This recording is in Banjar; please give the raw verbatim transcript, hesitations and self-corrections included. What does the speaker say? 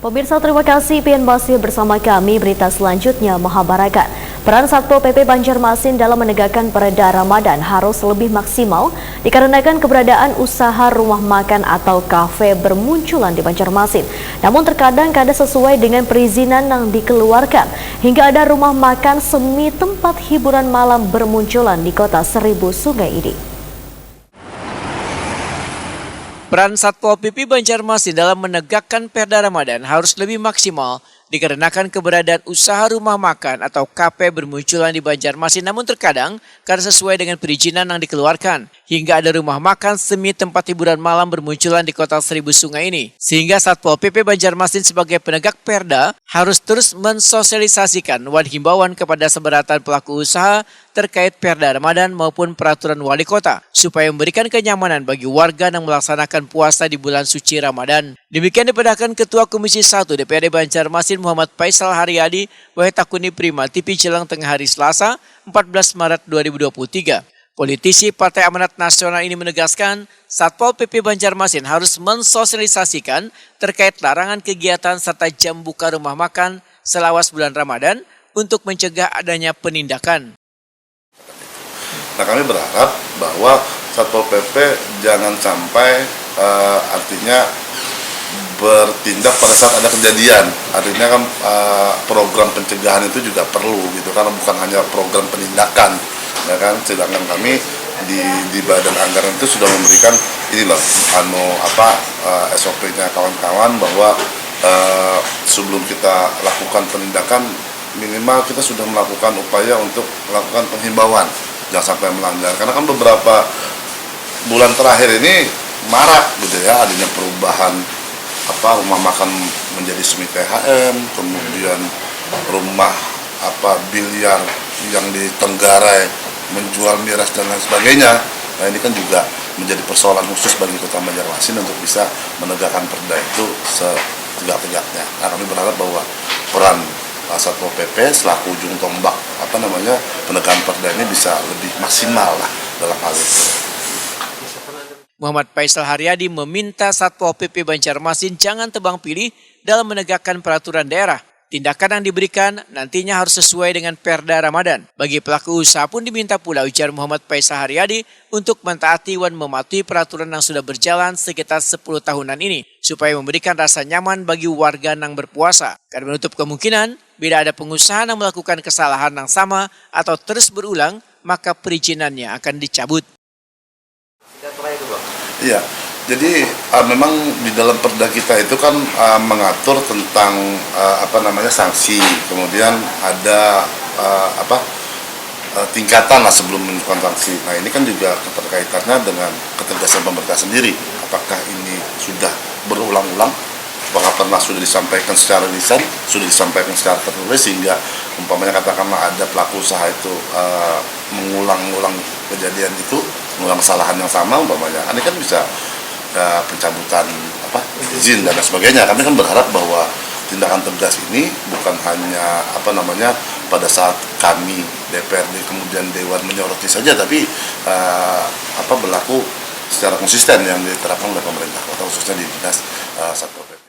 Pemirsa, terima kasih pian masih bersama kami. Berita selanjutnya menghabarkan, peran Satpol P P Banjarmasin dalam menegakkan perda Ramadan harus lebih maksimal dikarenakan keberadaan usaha rumah makan atau kafe bermunculan di Banjarmasin. Namun terkadang kada sesuai dengan perizinan yang dikeluarkan, hingga ada rumah makan semi tempat hiburan malam bermunculan di Kota Seribu Sungai ini. Peran Satpol P P Banjarmasin dalam menegakkan Perda Ramadan harus lebih maksimal dikarenakan keberadaan usaha rumah makan atau kafe bermunculan di Banjarmasin, namun terkadang kada sesuai dengan perizinan yang dikeluarkan, hingga ada rumah makan semi tempat hiburan malam bermunculan di Kota Seribu Sungai ini. Sehingga Satpol P P Banjarmasin sebagai penegak Perda harus terus mensosialisasikan wan himbauan kepada seberatan pelaku usaha terkait Perda Ramadan maupun peraturan wali kota, supaya memberikan kenyamanan bagi warga yang melaksanakan puasa di bulan suci Ramadan. Demikian dipadahkan Ketua Komisi satu D P R D Banjarmasin Muhammad Faisal Haryadi wahai takuni Prima T V jelang tengah hari Selasa, empat belas Maret dua ribu dua puluh tiga. Politisi Partai Amanat Nasional ini menegaskan, Satpol P P Banjarmasin harus mensosialisasikan terkait larangan kegiatan serta jam buka rumah makan selawas bulan Ramadan untuk mencegah adanya penindakan. Nah, kami berharap bahwa Satpol P P jangan sampai uh, artinya bertindak pada saat ada kejadian. Artinya kan uh, program pencegahan itu juga perlu gitu, karena bukan hanya program penindakan, ya kan. Sedangkan kami di di badan anggaran itu sudah memberikan ini loh, anu apa uh, S O P-nya kawan-kawan bahwa uh, sebelum kita lakukan penindakan, minimal kita sudah melakukan upaya untuk melakukan penghimbauan, jangan sampai melanggar, karena kan beberapa bulan terakhir ini marak gitu ya, adanya perubahan apa, rumah makan menjadi semi T H M, kemudian rumah apa, biliar yang di Tenggarai menjual miras dan lain sebagainya. Nah, ini kan juga menjadi persoalan khusus bagi Kota Banjarmasin untuk bisa menegakkan perda itu setegak-tegaknya. Nah, kami berharap bahwa peran uh, Satpol P P selaku ujung tombak apa namanya, penegakan perda ini bisa lebih maksimal lah dalam hal itu. Muhammad Faisal Haryadi meminta Satpol P P Banjarmasin jangan tebang pilih dalam menegakkan peraturan daerah. Tindakan yang diberikan nantinya harus sesuai dengan Perda Ramadan. Bagi pelaku usaha pun diminta pula, ujar Muhammad Faisal Haryadi, untuk mentaati wan mematuhi peraturan yang sudah berjalan sekitar sepuluh tahunan ini, supaya memberikan rasa nyaman bagi warga yang berpuasa. Kada menutup kemungkinan, bila ada pengusaha yang melakukan kesalahan yang sama atau terus berulang, maka perizinannya akan dicabut. Iya, jadi uh, memang di dalam perda kita itu kan uh, mengatur tentang uh, apa namanya, sanksi, kemudian ada uh, apa uh, tingkatan lah sebelum menentukan sanksi. Nah, ini kan juga keterkaitannya dengan ketegasan pemerintah sendiri. Apakah ini sudah berulang-ulang? Apakah pernah sudah disampaikan secara lisan, sudah disampaikan secara tertulis, sehingga umpamanya katakanlah ada pelaku usaha itu uh, mengulang-ulang kejadian itu, mengulang kesalahan yang sama umpamanya, ini kan bisa uh, pencabutan apa, izin dan lain sebagainya. Kami kan berharap bahwa tindakan tegas ini bukan hanya apa namanya, pada saat kami D P R D kemudian Dewan menyoroti saja, tapi uh, apa, berlaku secara konsisten yang diterapkan oleh pemerintah kota, khususnya di dinas uh, satpol pp.